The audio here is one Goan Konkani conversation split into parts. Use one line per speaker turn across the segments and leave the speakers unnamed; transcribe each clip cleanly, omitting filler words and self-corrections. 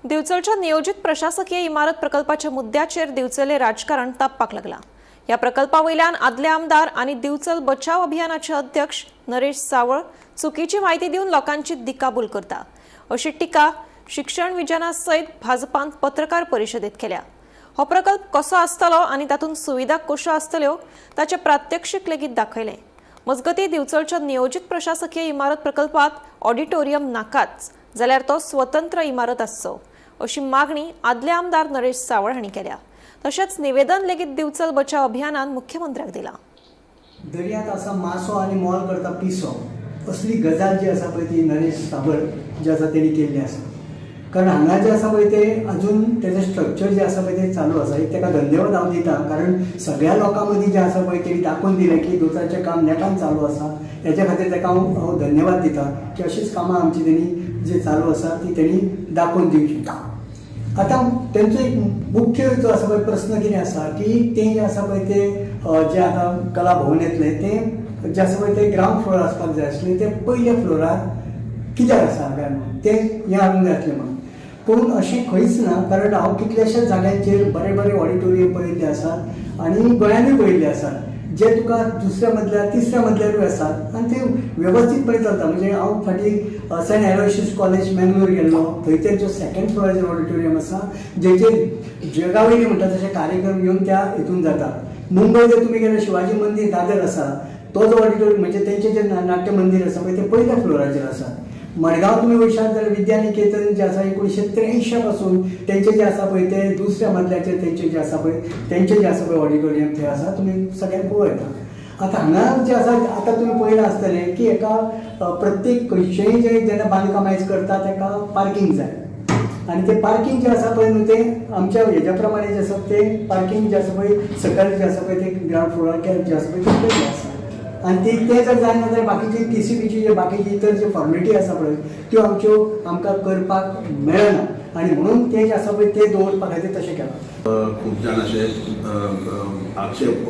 दिवचलच्या नियोजित प्रशासकीय इमारत प्रकल्पाच्या मुद्द्याचेर दिवचले राजकारण तापपाक लागला. ह्या प्रकल्पा वयल्यान आदले आमदार आनी दिवचल बचाव अभियानाचे अध्यक्ष नरेश सावळ चुकीची म्हायती दिवन लोकांची दिकाभूल करता, अशी टिका शिक्षण विजना सयत भाजपान पत्रकार परिशदेत केल्या. हो प्रकल्प कसो आसतलो आनी तातूंत सुविधा कश्यो आसतल्यो ताचें प्रात्यक्षीक लेगीत दाखयलें. मजगतीं, दिवचलच्या नियोजित प्रशासकीय इमारत प्रकल्पात ऑडिटोरियम नाकाच, जाल्यार तो स्वतंत्र इमारत आसचो, अशी मागणी आदले आमदार नरेश सावळ हांणी केल्या. तशेंच निवेदन लेगीत दिवचल बचाव अभियानान मुख्यमंत्र्याक दिलां.
दर्यांत आसा मासो आनी मोल करता पिसो, असली गजाल जी आसा पळय, ती नरेश सावळ जे आसा तेणी केल्ली आसा. कारण हांगा जें आसा पळय, तें अजून तेजें स्ट्रक्चर जें आसा पळय, तें चालू आसा. एक ताका धन्यवाद हांव दिता, कारण सगळ्या लोकां मदीं जें आसा पळय, तेणी दाखोवन दिलें की दोतोराचें काम नेटान चालू आसा. हेच्या खातीर ताका हांव धन्यवाद दिता की अशीच कामां आमची तेणी जी चालू आसा, ती तेणी दाखोवन दिवची. आतां तेंचो एक मुख्य जो आसा पळय प्रस्न कितें आसा की तें जें आसा पळय, तें जें आतां कला भवन येतलें, तें जें आसा पळय, तें ग्रावंड फ्लोर आसपाक जाय आसलें, तें पयल्या फ्लोरार कित्याक आसा काय म्हणून, तें हें हाडूंक जाय आसलें म्हणून. पूण अशें खंयच ना, कारण हांव कितल्याशाच जाग्यांचेर बरे बरे ऑडिटोरियम पळयल्ले आसात आनी गोंयांनूय पळयल्ले आसात, जे तुका दुसऱ्या मजल्यार, तिसऱ्या मजल्यारूय आसात आनी ते वेवस्थीतपणे चलता. म्हणजे हांव फाटीं सेंट एलोशियस कॉलेज मेंगलोर गेल्लो, थंय तेंचो सेकंड फ्लोराचेर ऑडिटोरियम आसा, जेचेर जगा वयले म्हणटा तशे कार्यक्रम येवन त्या हितून जाता. मुंबय जर तुमी गेले, शिवाजी मंदीर दादर आसा, तो जो ऑडिटोरियम, म्हणजे तेंचें जें नाट्य मंदीर आसा पळय, तें पयल्या फ्लोराचेर आसा. मडगांव तुमी वयशात जाल्यार विद्या निकेतन जें आसा, 1983 पासून तेंचें जें आसा पळय, तें दुसऱ्या मजल्याचेर तेंचें जें आसा पळय, तेंचें जें आसा पळय ऑडिटोरियम थंय आसा. तुमी सगळ्यांक पळोवं येता. आतां हांगा जें आसा, आतां तुमी पळयलां आसतलें की एका प्रत्येक खंयचेंय जें जेन्ना बांदकाम आयज करता, ताका पार्कींग जाय आनी तें पार्कींग जें आसा पळय न्हू, तें आमच्या हेज्या प्रमाणे जें आसा, तें पार्कींग जें आसा पळय, सकयल जें आसा पळय, तें ग्रावंड फ्लोरार जें आसा पळय, तें केल्लें आसा. आनी ती तें जर जायना जाल्यार बाकीची टीसीबीची जे बाकीची इतर जे फॉर्मेलिटी आसा पळय, त्यो आमच्यो आमकां करपाक मेळना आनी म्हणून तें जें आसा पळय, तें दवरपा खातीर तशें केलां.
खूब जाण अशे अ, अ, आक्षेप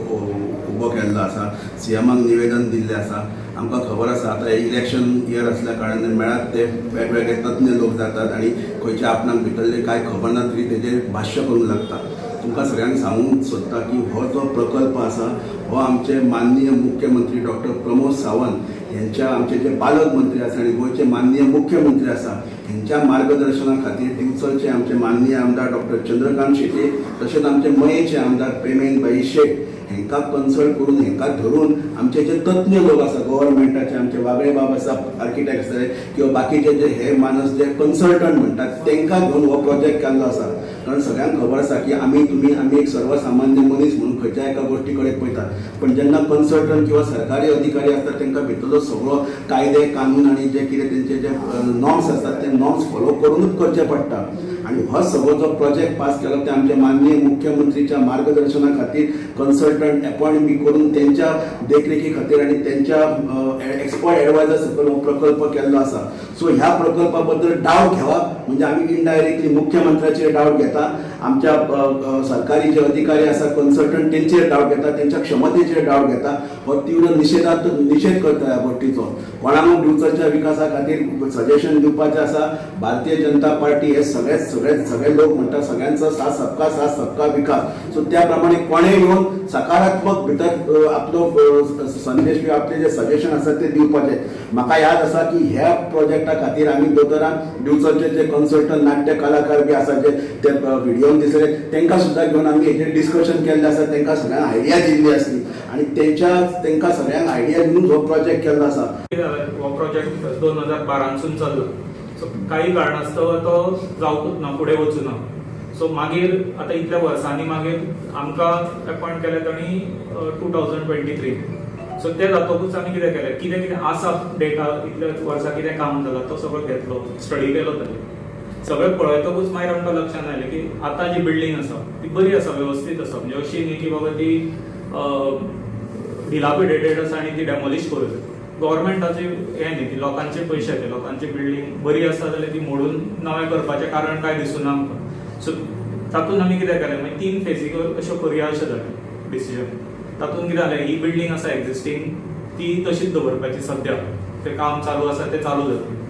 उबो केल्लो आसा, सीएमाक निवेदन दिल्लें आसा. आमकां खबर आसा, आतां इलेक्शन इयर आसल्या कारणान मेळत ते वेगवेगळे तज्ञ लोक जातात आनी खंयच्या आपणाक भितरलें कांय खबर ना तरी तेजेर भाश्य करूंक लागता. तुमकां सगळ्यांक सांगूंक सोदता की हो जो प्रकल्प आसा, हो आमचे माननीय मुख्यमंत्री डॉक्टर प्रमोद सावंत यांच्या, आमचे जे पालक मंत्री आसा आनी गोंयचे माननीय मुख्यमंत्री आसा, हेंच्या मार्गदर्शना खातीर दिवचलचे आमचे माननीय आमदार डॉक्टर चंद्रकांत शेट्ये, तशेंच आमचे मयेचे आमदार प्रेमेंद भाई शेट हेंकां कन्सल्ट करून, हेंकां धरून आमचे जे तज्ञ लोक आसा गव्हर्मेंटाचे, आमचे वागळे बाब आसा आर्किटेक्ट आसतले किंवा बाकीचे जे हे मानस जे कन्सल्टंट म्हणटात, तांकां घेवन हो प्रोजेक्ट केल्लो आसा. कारण सगळ्यांक खबर आसा की आमी तुमी आमी एक सर्वसामान्य मनीस म्हणून खंयच्या एका गोश्टी कडेन पळयतात, पण जेन्ना कन्सल्टंट किंवा सरकारी अधिकारी असतात, तांकां भितरलो सगळो कायदे कानून आनी जे कितें तेंचे जे नॉर्म्स आसतात, ते नॉर्म्स फॉलो करूनच करचे पडटा. आनी हो सगळो जो प्रोजेक्ट पास केलो, ते आमच्या माननीय मुख्यमंत्रीच्या मार्गदर्शना खातीर कन्सल्टंट अपॉयंट बी करून, तेंच्या देखरेखी खातीर आनी तेंच्या एक्सपर्ट एडवायजर सकयल हो प्रकल्प केल्लो आसा. सो ह्या प्रकल्पा बद्दल डावट घेवप म्हणजे आमी इनडायरेक्टली मुख्यमंत्र्याचेर डावट घेता, आमच्या अ, अ, सरकारी जे अधिकारी आसा, कन्सल्टंट, तेंचेर डावट घेता, तेंच्या क्षमतेचेर डावट घेता. हो तीव्र निशेध करता ह्या गोष्टीचो. कोणाकूय दिवचलच्या विकासा खातीर सजेशन दिवपाचें आसा, भारतीय जनता पार्टी हे सगळे सगळे सगळे लोक म्हणटा, सगळ्यांचो साथ, सबका साथ सबका विकास. सो त्या प्रमाणे कोणेय येवन सकारात्मक भितर आपलो संदेश किंवा आपले जे सजेशन आसा ते दिवपाचे. म्हाका याद आसा की ह्या प्रोजेक्टा खातीर आमी दोतोरान दिवचलचे जे कन्सल्टंट नाट्य कलाकार बी आसा, जे ते व्हिडियोन दिसले, तांकां सुद्दां घेवन आमी हेजेर डिस्कशन केल्लें आसा. तांकां सगळ्यांक आयडिया दिल्ली आसली आनी तेंकां सगळ्यांक आयडिया दिवन हो प्रोजेक्ट केल्लो आसा.
कितें जालें, हो प्रोजेक्ट 2012नसून चल्ला. सो काही कारणास्तव तो जावंकूच ना, फुडें वचूं ना. सो मागीर आतां इतल्या वर्सांनी मागीर आमकां अपॉयंट केले तांणी 2023. सो ते जातकूच आमी कितें केलें, कितें कितें आसा डेटा, इतल्या वर्सां कितें काम जालां, तो सगळो घेतलो, स्टडी केलो ताजेर. सगळें पळयतकूच मागीर आमकां लक्षांत आयलें की आतां जी बिल्डींग आसा ती बरी आसा, वेवस्थीत आसा. म्हणजे अशी न्ही की बाबा ती डिलापिडेटेड आसा आनी ती डेमोलिश करूं जाय. गव्हर्मेंटाचे हें न्ही, ती लोकांचे पयशे, ते लोकांची बिल्डींग बरी आसा जाल्यार ती मोडून नवें करपाचें कारण काय दिसूना आमकां. सो तातूंत आमी कितें केलें, मागीर तीन फेजी अश्यो करुया अशें जालें डिसिजन. तातूंत कितें जालें, ही बिल्डींग आसा एक्झिस्टींग, ती तशीच दवरपाची सद्या, तें काम चालू आसा, तें चालू जातलें.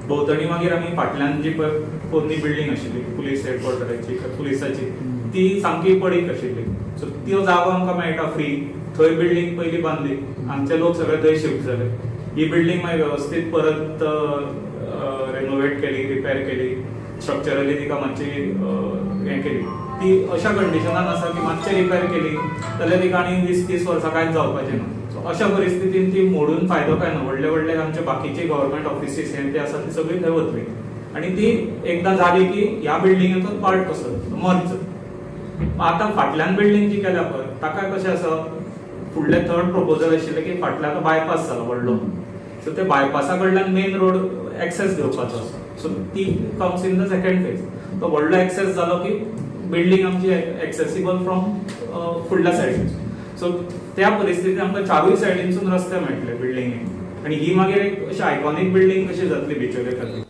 भोंवतणी मागीर आमी फाटल्यान जी पळय पोरणी बिल्डींग आशिल्ली पुलीस हेडक्वॉर्टराची, पुलिसाची, ती सामकी पडीक आशिल्ली. सो त्यो जागो आमकां मेळटा फ्री, थंय बिल्डींग पयली बांदली. आमचे लोक सगळे थंय शिफ्ट जाले. ही बिल्डींग मागीर वेवस्थीत परत रेनोवेट केली, रिपेर केली, स्ट्रक्चरली तिका मातशी हें केली. ती अशा कंडिशनान आसा की मातशें रिपेर केली जाल्यार तिका आनी 20-30 वर्सां कांयच जावपाचें ना. सो अशा परिस्थितीन ती मोडून फायदो काय ना. व्हडले व्हडले आमचे बाकीचे गव्हर्मेंट ऑफिसीस हे ते आसा, ती सगळी थंय वतली आनी ती एकदां जाली की ह्या बिल्डिंगेचो पार्ट कसो मर्ज. आतां फाटल्यान बिल्डींग जी केल्या पळय, ताका कशें आसा, फुडलें थर्ड प्रोपोजल आशिल्लें की फाटल्यान बायपास जाला व्हडलो, सो ते बायपासा कडल्यान मेन रोड एक्सेस घेवपाचो आसा. सो ती comes in the second phase. तो व्हडलो एक्सेस जालो की बिल्डींग आमची एक्सेसिबल फ्रॉम फुडल्या सायडीन. सो त्या परिस्थितीत आमकां चारूय सायडीनसून रस्ते मेळटले बिल्डिंगेक आनी ही मागीर एक अशी आयकॉनीक बिल्डींग कशी जातली बिचोले खातीर.